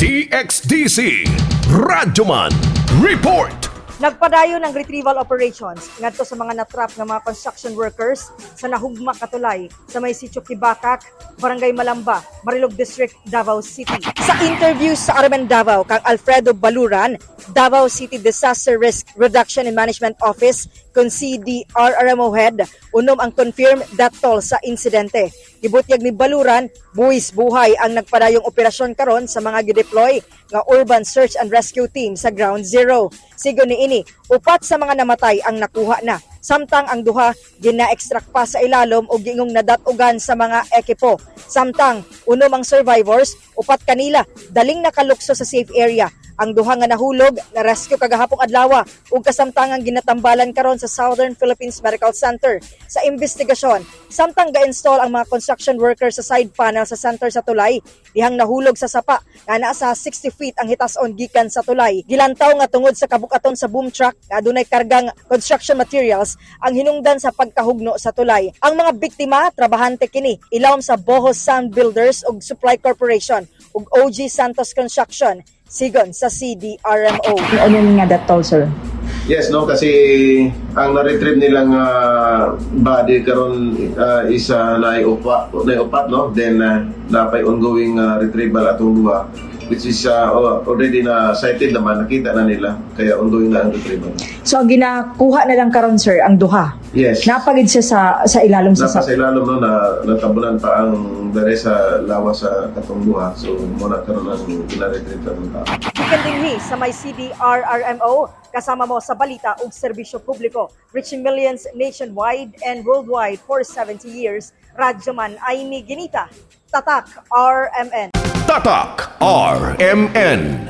DXDC Radyoman Report. Nagpadayon ang retrieval operations ngadto sa mga natrap nga mga construction workers sa nahugma katulay sa may Sitio Kibakak, Barangay Malamba, Marilog District, Davao City. Sa interview sa RMN Davao kang Alfredo Baluran, Davao City Disaster Risk Reduction and Management Office kun CDRRMO head, unom ang confirmed death toll sa insidente. Gibutyag ni Baluran, buwis buhay ang nagpadayong operasyon karon sa mga gideploy nga urban search and rescue team sa Ground Zero. Sigon niini, upat sa mga namatay ang nakuha na. Samtang ang duha gina-extract pa sa ilalom og giingong nadat-ugan sa mga ekipo. Samtang unom ang survivors, upat kanila daling nakalukso sa safe area. Ang duha nga nahulog na rescue kagahapong adlaw ug kasamtangang ginatambalan karon sa Southern Philippines Medical Center sa investigasyon. Samtang ga-install ang mga construction workers sa side panel sa center sa tulay, dihang nahulog sa sapa nga naa sa 60 feet ang hitason gikan sa tulay. Gilantaw nga tungod sa kabukaton sa boom truck nga adunay kargang construction materials ang hinungdan sa pagkahugno sa tulay. Ang mga biktima, trabahante kini ilawom sa Boho Sound Builders ug Supply Corporation ug OG Santos Construction, sigon sa CDRMO. Ano nga death toll, sir? Yes, no, kasi ang na-retrieve nilang body karon is naiupat, no? Then napay ongoing retrieval atong duha, which is already na sighted naman, nakita na nila, kaya ongoing na ang retrieval. So ang ginakuha na lang karon, sir, ang duha. Yes. Napagid siya sa ilalom sa Napa sa ilalom, no, na natabunan pa ang dere sa lawas sa katong duha. So muna karon ang gina-retrieve sa tao. Gikan dinhi sa may CDRRMO, kasama mo sa balita ug serbisyo publiko, reaching millions nationwide and worldwide for 70 years. Radyoman Aimee Ginita, Tatak RMN. Tatak RMN.